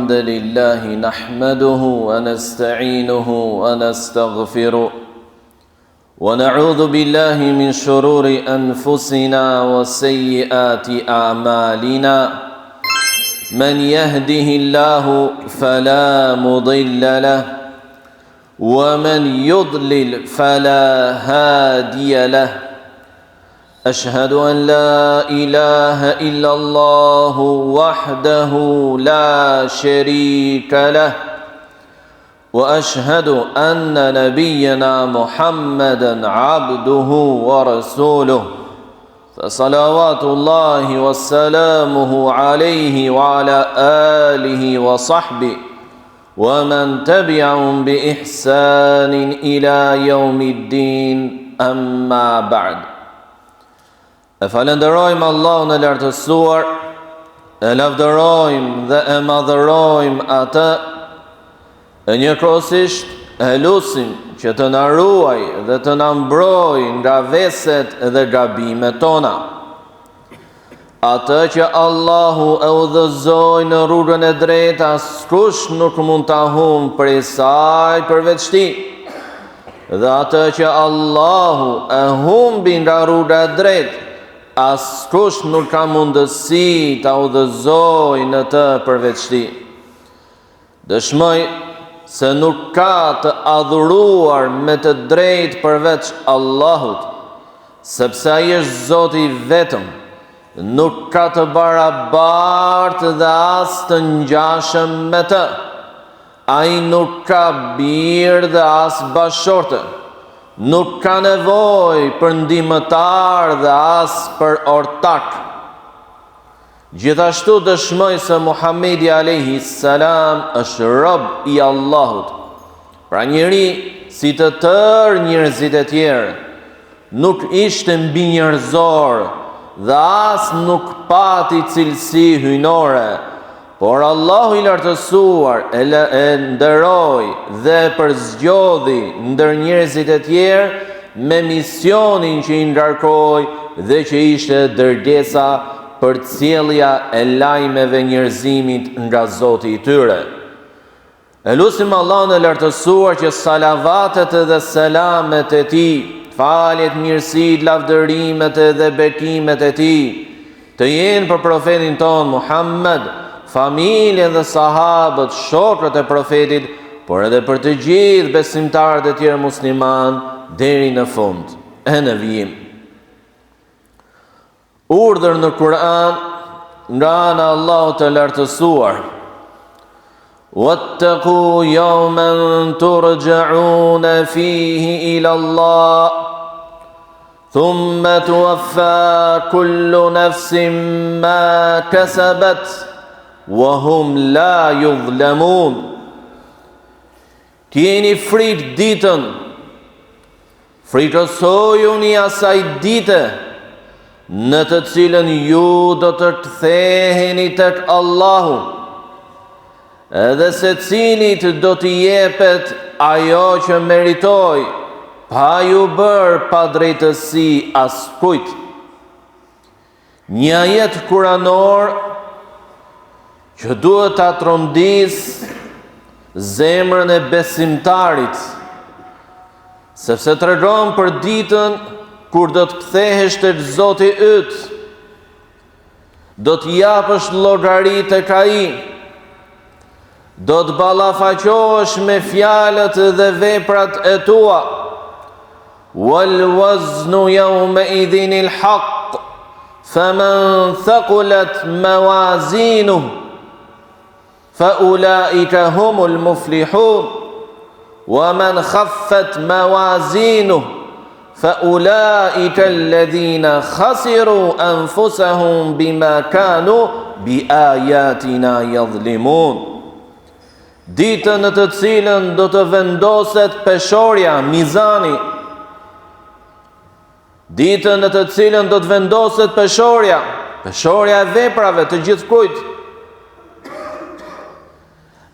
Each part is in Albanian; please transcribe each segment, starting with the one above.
الحمد لله نحمده ونستعينه ونستغفره ونعوذ بالله من شرور أنفسنا وسيئات أعمالنا من يهده الله فلا مضل له ومن يضلل فلا هادي له أشهد أن لا إله إلا الله وحده لا شريك له وأشهد أن نبينا محمدا عبده ورسوله فصلوات الله وسلامه عليه وعلى آله وصحبه ومن تبعهم بإحسان إلى يوم الدين أما بعد E falënderojmë Allahun e lartësuar, e lavdërojmë dhe e madhërojmë atë, e njëkohësisht e lusim që të na ruajë dhe të na mbrojë nga veset dhe gabimet tona. Atë që Allahu e udhëzoi në rrugën e drejtë, askush nuk mund ta humbë prej saj përveç tij. Dhe atë që Allahu e humbi nga rruga e drejtë, askush nuk ka mundësi ta udhëzojë në të përveç tij. Dëshmoj se nuk ka të adhuruar me të drejtë përveç Allahut, sepse Ai është Zoti i vetëm, nuk ka të barabartë dhe as të ngjashëm me të. Ai nuk ka bir dhe as bashkëshorte, nuk ka nevojë për ndihmëtar dhe as për ortak. Gjithashtu dëshmoj se Muhammedi alejhi selam është rob i Allahut. Pra njeri si të tërë njerëzit e tjerë, nuk ishte mbinjerëzor dhe as nuk pati cilësi hyjnore, por Allahu i lartësuar e, e nderoi dhe e përzgjodhi ndër njerëzit e tjerë me misionin që i ngarkoi dhe që ishte dërgesa përcjellja e lajmeve njerëzimit nga Zoti i tyre. E lusim Allahun e lartësuar që salavatet dhe selamet e tij, faljet, mirësitë, lavdërimet dhe bekimet e tij, të jenë për profetin tonë Muhammed, familjen dhe sahabët, shokët e profetit, por edhe për të gjithë besimtarët e tjerë muslimanë deri në fund e në vijim. Urdhër në Kur'an nga ana e Allahut të lartësuar. Wattaqu yawman turja'un fihi ila Allah. Thumma tuwaffa kullu nafsin ma kasabat wa hum la yudhlamun. Kijeni frikë ditën, frikësojuni asaj dite, në të cilën ju do të ktheheni tek Allahu, edhe secilit do t'i jepet ajo që meritoi, pa iu bërë padrejtësi askujt. Një ajet kuranor që duhet ta trondisë zemrën e besimtarit, sepse tregon për ditën kur do të kthehesh tek Zoti yt, do të japësh llogari tek Ai, do të ballafaqohesh me fjalët dhe veprat e tua, Wal waznu yawma idhin al haqq faman thaqulat mawazinuhu fa ulaika humul muflihun wa man khaffat mawazinuhu fa ulaika alladhina khasiru anfusahum bima kanu bi ayatina yadhlimun Ditën në të cilën do të vendoset peshorja, mizani. Ditën në të cilën do të vendoset peshorja, peshorja e veprave të gjithkujt.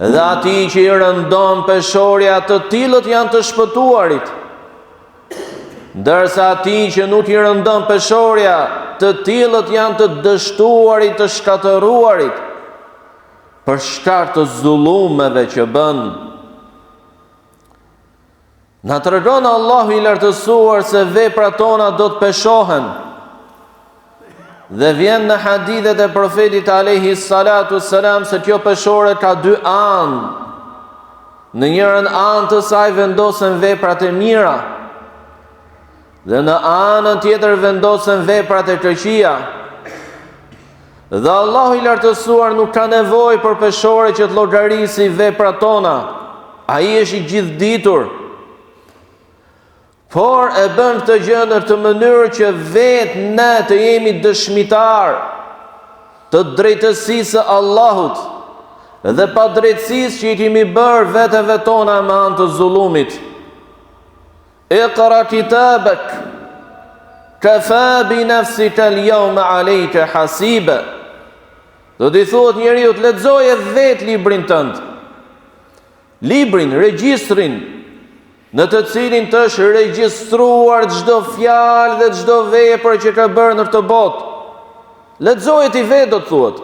Dhe atij që i rëndon peshorja, të tillët janë të shpëtuarit. Ndërsa atij që nuk i rëndon peshorja, të tillët janë të dështuarit, të shkatërruarit. për shkak të zullumeve që bën. Na tregon Allahu i lartësuar se veprat tona do të peshohen. Dhe vjen në hadithet e profetit alejhi salatu selam se kjo peshore ka dy anë. Në njërën anë të saj vendosen veprat e mira dhe në anën tjetër vendosen veprat e këqija. Dhe Allahu i lartësuar nuk ka nevojë për peshore që të llogarisi veprat tona. Ai është i gjithëditur. Por e bën këtë gjë në këtë mënyrë që vetë ne të jemi dëshmitarë të drejtësisë së Allahut dhe padrejtësisë që i kemi bërë veteve tona me anë të zullumit. Iqra kitabak kafa bi nafsika al-yawma alayka hasiba. Do t'i thuhet njeriut lexoje vetë librin tënd. Librin, regjistrin në të cilin të është regjistruar çdo fjalë dhe çdo vepër që ke bërë në këtë botë. Lexoje ti vetë do të thuhet.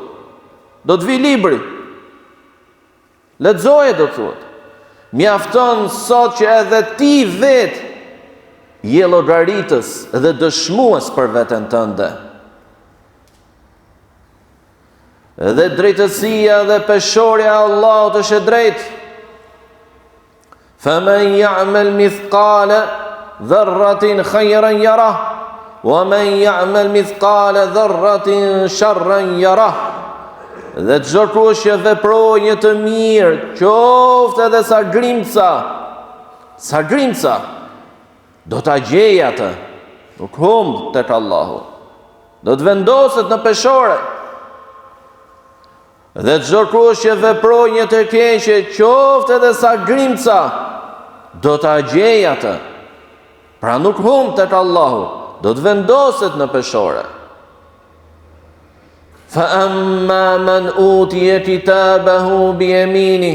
Do të vijë libri. Lexoje do të thuhet. Mjafton sot që edhe ti vetë je llogaritës dhe dëshmues për veten tënde. Dhe drejtësia dhe peshorja e Allahut është e drejtë. Fa men ja'mel mithkale dherratin khajren jarah, wa men ja'mel mithkale dherratin sharren jarah. Dhe çdokush që veproi një të mirë, qoftë edhe sa grimca, sa grimca, do ta gjejë atë, nuk humb tek Allahu, do të vendoset në peshore. Dhe çdokush që veproi një të keqe, qoftë edhe sa grimca, do ta gjejë atë. Pra nuk humb tek Allahu, do të vendoset në peshore. Fa amma man utiya kitabahu bi yamini.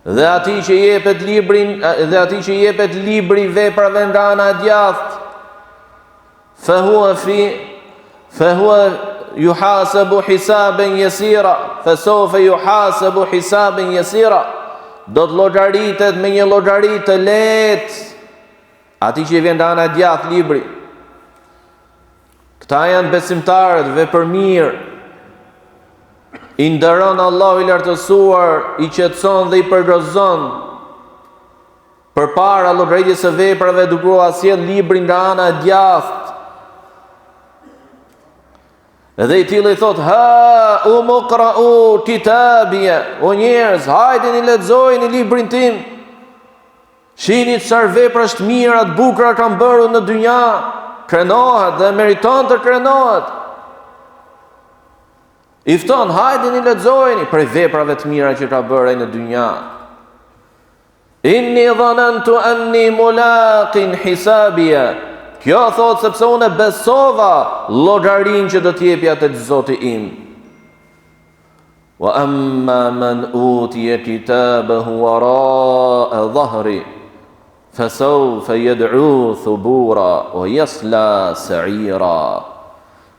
Dhe atij që jepet librin, dhe atij që jepet libri i veprave nga ana e djathtë, Fa huwa fi fa huwa yuhasabu hisaban yasira fa sawfa yuhasabu hisaban yasira do të llogaritet me një llogari të lehtë atij që i vjen nga ana e djathtë libri këta janë besimtarët vepërmirë i nderon Allahu i lartësuar i qetëson dhe i përgëzon Përpara llogaritjes së veprave duke ua sjellë librin nga ana e djathtë. Dhe i tilli thotë, ha, umukrau kitabije, o njerëz, hajdeni lexojeni librin tim, shihni çfarë veprash të mira, të bukura kam bërë në dynja, krenohet dhe meriton të krenohet. I fton, hajdeni lexojeni, prej veprave të mira që ka bërë ai në dynja. Inni dhanantu anni mulaqin hisabia. Kjo thotë sepse unë e besova llogarinë që do të jepja tek Zoti im. Wa amma man utiya kitabahu wara'a dhahri fa sawfa yad'u thubura wa yasla sa'ira.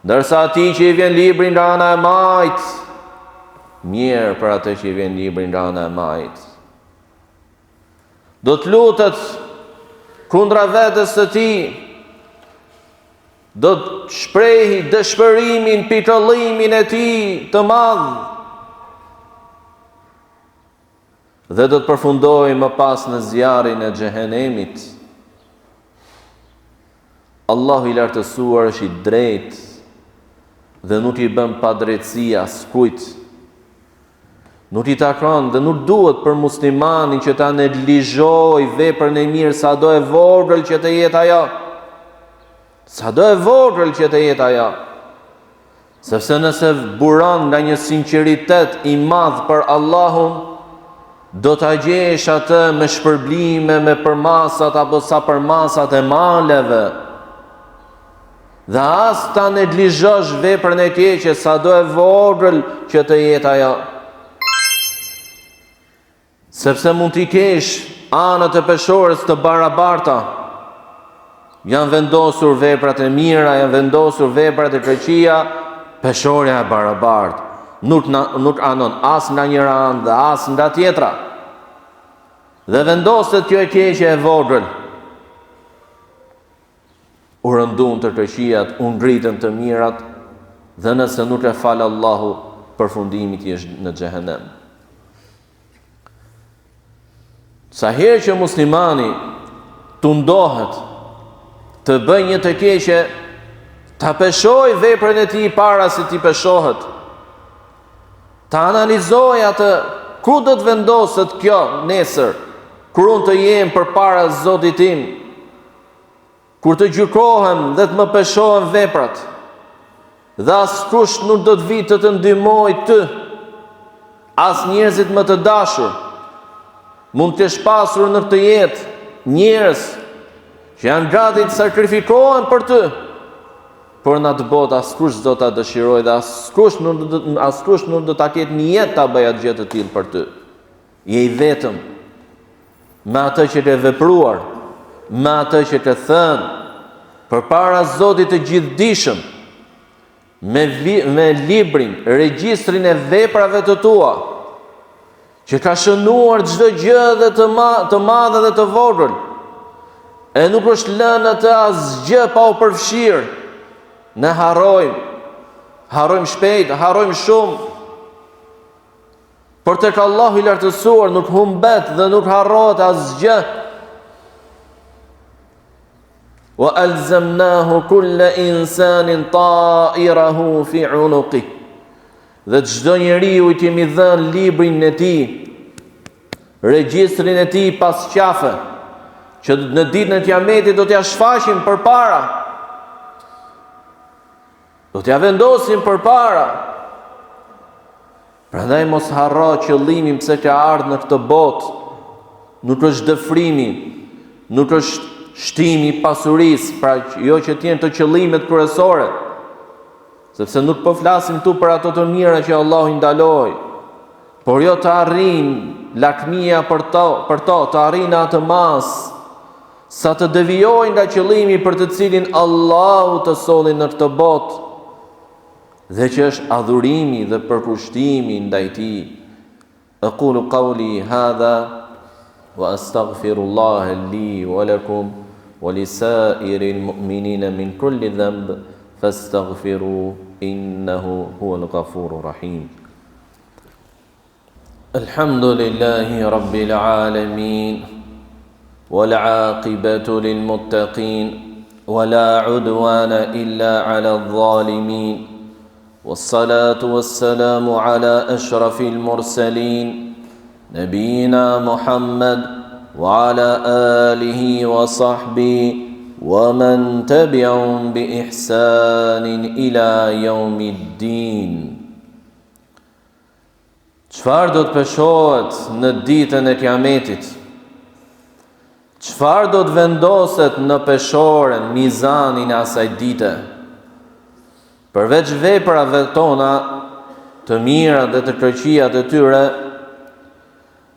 Ndërsa atij që i vjen libri nga ana e majtë, mjerë për atë që i vjen libri nga ana e majtë. Do të lutet kundra vetes së tij, do të shprehi dëshpërimin, pikëllimin e tij të madh, dhe do të përfundojë më pas në zjarrin e xhehenemit. Allahu i lartësuar është i drejtë dhe nuk i bën padrejtësi askujt. Nuk i takon dhe nuk duhet për muslimanin që ta neglizhojë veprën e mirë sado e vogël që të jetë ajo. Sado e vogël që të jetë ajo. Sepse nëse buron nga një sinqeritet i madh për Allahun, do ta gjesh atë me shpërblime, me përmasat apo sa përmasat e maleve. Dhe as ta neglizhosh veprën e keqe, sado e vogël që të jetë ajo. Sepse mund t'i kesh anët e peshores të barabarta. Janë vendosur veprat e mira, janë vendosur veprat e këqija, peshorja e barabartë. nuk, na, nuk anon as nga njëra anë dhe as nga tjetra. Dhe vendoset kjo e keqe e vogël. U rëndun të këqijat, u ngritën të mirat dhe nëse nuk e fal Allahu, përfundimi i tij është në xhehenem. Sa herë që muslimani tundohet të bëjë një të keqe, ta peshojë veprën e tij para se t'i peshohet. Ta analizojë atë ku do të vendoset kjo nesër, kur unë të jem përpara Zotit tim, Kur të gjykohem dhe të më peshohen veprat, dhe askush nuk do të vijë të të ndihmojë ty, as njerëzit më të dashur, mund të kesh pasur në këtë jetë njerëz që janë gati të sakrifikohen për ty, por në atë botë askush s'do ta dëshirojë dhe askush nuk do, askush nuk do ta ketë nijet ta bëjë atë gjë të tillë për ty. Je i vetëm me atë që ke vepruar, me atë që ke thënë, përpara Zotit të gjithëdijshëm, me, vi, me librin, regjistrin e veprave të tua, që ka shënuar çdo gjë dhe të, ma, të madhe dhe të vogël, e nuk është lënë në të asgjë pa u përfshirë, ne harrojmë, harrojmë shpejt, harrojmë shumë, Por tek Allahu i lartësuar nuk humbet dhe nuk harrohet asgjë. Wa alzamnahu kulla insanin ta'irahu fi unuqi. Dhe çdo njeriu i kemi dhënë librin e tij, regjistrin e tij pas qafe, që në ditën e Kiametit do t'ia shfaqim përpara. Do t'ia vendosim përpara. Prandaj mos harro qëllimin pse ke ardhur në këtë botë. Nuk është dëfrimi, nuk është shtimi i pasurisë, pra jo që të jenë këto qëllimet kryesore. Sepse nuk po flasim këtu për ato të mira që Allahu i ndaloi, por jo të arrijë lakmia për to, për to të arrijë në atë masë Sa të devijojë nga qëllimi për të cilin Allahu të solli në këtë botë, dhe që është adhurimi dhe përkushtimi ndaj tij. Aqulu qawli hadha wa astaghfirullaha li wa lakum wa li sa'iril mu'minina min kulli dhanb fastaghfiru innahu huwal ghafurur rahim. الحمد لله رب العالمين والعاقبة للمتقين ولا عدوان إلا على الظالمين والصلاة والسلام على أشرف المرسلين نبينا محمد وعلى آله وصحبه ومن تبعهم بإحسان إلى يوم الدين Çfarë do të peshohet në ditën e Kiametit? Çfarë do të vendoset në peshoren, mizanin e asaj dite? Përveç veprave tona, të mirat dhe të këqijat e tyre,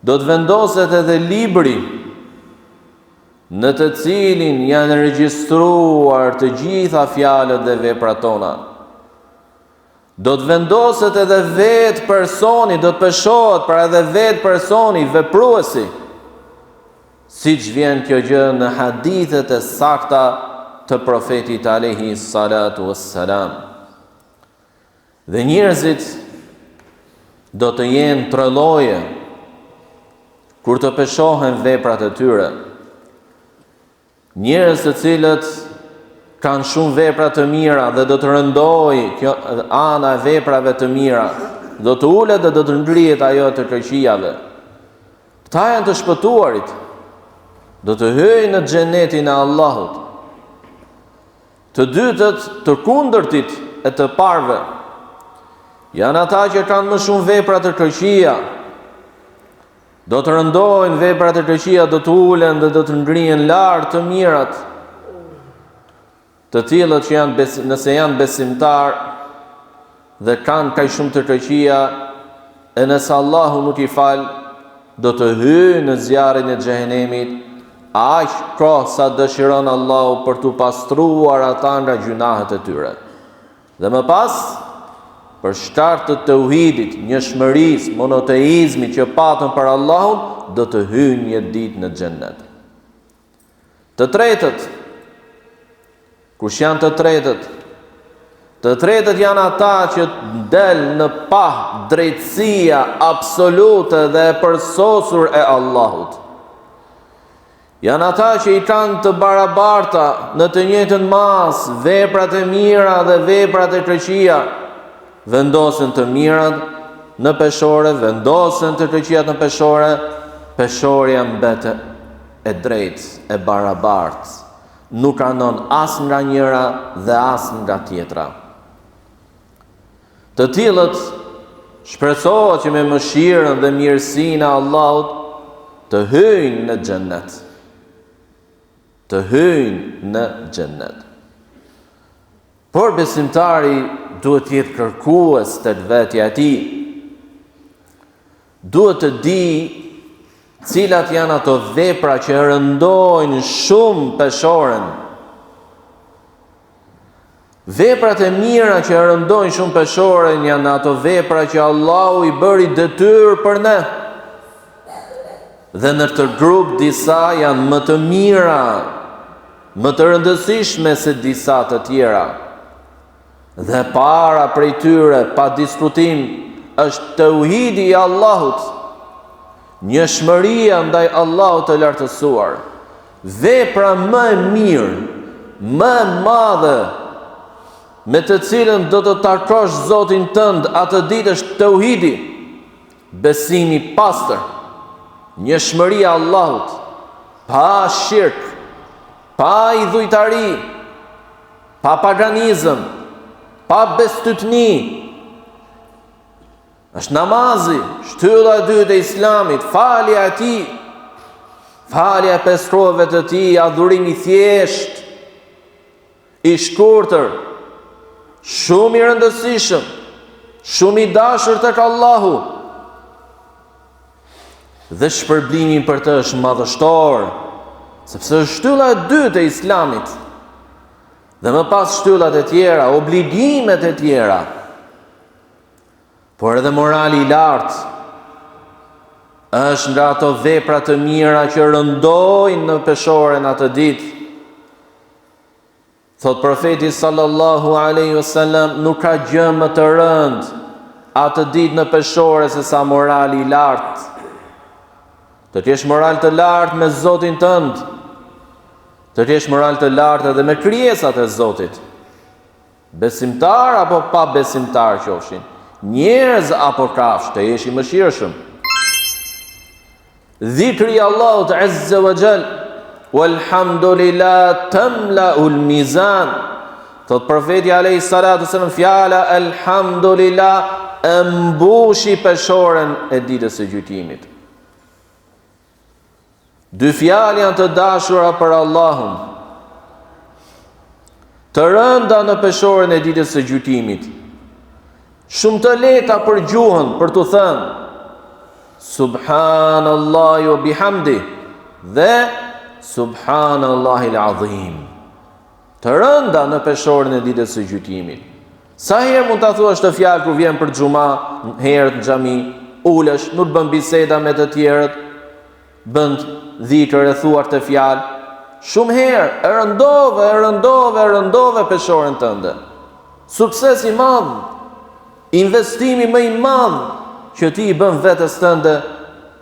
do të vendoset edhe libri në të cilin janë regjistruar të gjitha fjalët dhe veprat tona. Do të vendoset edhe vetë personi, do të peshohet pra edhe vetë personi, vepruesi. Siç vjen kjo gjë në hadithet e sakta të profetit alejhi salatu wassalam. Dhe njerëzit do të jenë tre lloje kur të peshohen veprat e tyre. Njerëz të cilët kanë shumë vepra të mira dhe do të rëndojë kjo ana e veprave të mira, do të ulet dhe do të ngrihet ajo e të këqijave. Këta janë të shpëtuarit. Do të hyjnë në xhenetin e Allahut. Të dytët, të kundërtit e të parëve, janë ata që kanë më shumë vepra të këqija, Do të rëndojnë veprat e këqija, do të ulen dhe do të ngrihen lart të mirat. Të tillët që janë bes, nëse janë besimtarë dhe kanë kaq shumë të këqija, e nëse Allahu nuk i fal, do të hyjnë në zjarrin e xhehenemit, aq kohë sa dëshiron Allahu për t'u pastruar ata nga gjynahet e tyre. Dhe më pas. Për shkak të teuhidit, njëshmërisë, monoteizmit që patën për Allahun, do të hyjnë një ditë në xhennet. Të tretët, kush janë të tretët? Të tretët janë ata që del në pah drejtësia absolute dhe e përsosur e Allahut. Janë ata që i kanë të barabarta në të njëjtën masë veprat e mira dhe veprat e këqija. Vendosen të mirat në peshore, vendosen të këqijat në peshore, peshorja mbetet e drejtë, e barabartë. Nuk anon as nga njëra dhe as nga tjetra. Të tillët shpresohet që me mëshirën dhe mirësinë e Allahut të hyjnë në xhennet. Të hyjnë në xhennet. Por besimtari duhet të jetë kërkues tek vetja e tij. Duhet të dijë cilat janë ato vepra që e rëndojnë shumë peshoren. Veprat e mira që e rëndojnë shumë peshoren janë ato vepra që Allahu i bëri detyrë për ne. Dhe në këtë grup disa janë më të mira, më të rëndësishme se disa të tjera. Dhe para prej tyre, pa diskutim, është teuhidi i Allahut, njëshmëria ndaj Allahut të lartësuar. Vepra më e mirë, më e madhe, me të cilën do të takosh Zotin tënd atë ditë është teuhidi, besimi i pastër, njëshmëria e Allahut, pa shirk, pa idhujtari, pa paganizëm, pa bestytni, është namazi, shtylla e dytë e islamit, falja e tij, falja e pesë kohëve të tij, adhurim i thjeshtë, i shkurtër, shumë i rëndësishëm, shumë i dashur tek Allahu, dhe shpërblimi për të është madhështor, sepse është shtylla e dytë e islamit, dhe më pas shtyllat e tjera, obligimet e tjera, Por edhe morali i lartë është nga ato vepra të mira që rëndojnë në peshoren atë ditë. Thotë profeti sallallahu alaihi wasallam, nuk ka gjë më të rëndë atë ditë në peshore se sa morali i lartë. Të kesh moral të lartë me Zotin tënd, të kesh moral të lartë edhe me krijesat e Zotit. Besimtarë apo pabesimtarë qofshin, njerëz apo kafshë, të jesh i mëshirshëm. Dhikri i Allahut azza wa jall, walhamdulillah tamla'ul mizan. Thotë profeti alayhi salatu wasallam fjala elhamdulillah e mbushi peshoren e ditës së gjykimit. Dy fjalë janë të dashura për Allahun. Të rënda në peshoren e ditës së gjykimit. Shumë të lehta për gjuhën për t'u thënë Subhanallahi wa bihamdi dhe Subhanallahi al-azim. Të rënda në peshoren e ditës së gjykimit. Sa herë mund ta thuash këtë fjalë kur vjen për xhuma, herët në xhami, ulesh, nuk bën biseda me të tjerët, bën dhikër e thua këtë fjalë. Shumë herë e rëndove, e rëndove, e rëndove peshoren tënde. Sukses i madh, investimi më i madh që ti i bën vetes tënde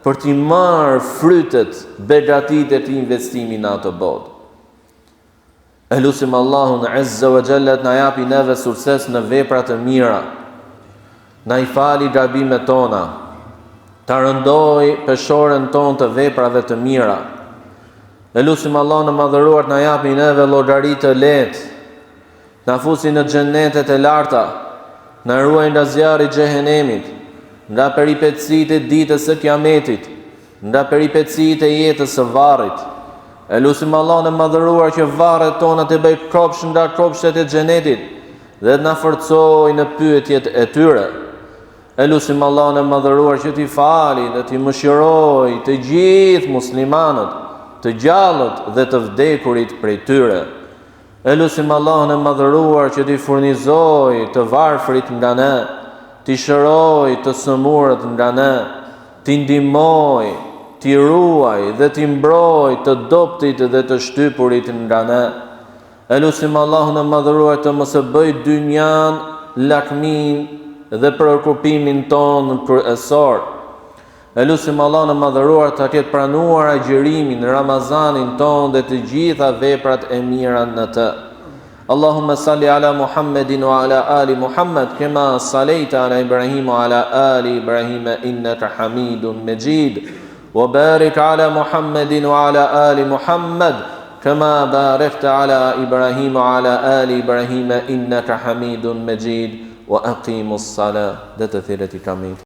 për t'i marrë frytet, begatitë e këtij investimi në atë botë. E lusim Allahun Azza wa Jalla të na japi neve sukses në vepra të mira. Na i fali gabimet tona. Ta rëndojë peshoren tonë të veprave të mira. E lusim Allahun e madhëruar të na japi neve llogari të lehtë. Na fusi në xhennetet e larta, na ruaj nga zjarri i xhehenemit, nga peripecitë e ditës së Kiametit, nga peripecitë e jetës së varrit. E lusim Allahun e madhëruar që varret tona t'i bëjë kopsht nga kopshtet e xhenetit dhe të na forcojë në pyetjet e tyre. E lusim Allahun e madhëruar që t'i fali dhe t'i mëshirojë të gjithë muslimanët, të gjallët dhe të vdekurit prej tyre. E lusim Allahun e Madhëruar që t'i furnizojë të varfrit nga ne. t'i shërojë të sëmurët nga ne, t'i ndihmojë, t'i ruajë dhe t'i mbrojë të dobëtit dhe të shtypurit nga ne. E lusim Allahun e Madhëruar të mos e bëjë dynjanë, lakminë dhe preokupimin tonë kryesor. E lusim Allahun e Madhëruar ta ketë pranuar agjërimin, Ramazanin tonë dhe të gjitha veprat e mira në të. Allahumma salli ala Muhammedin wa ala ali Muhammed kema salejta ala Ibrahim wa ala ali Ibrahim innaka Hamidun Mejid. Wa barik ala Muhammedin wa ala ali Muhammed kema barakta ala Ibrahim wa ala ali Ibrahim innaka Hamidun Mejid. Wa aqimus sala. Dhe të thirret ikameti.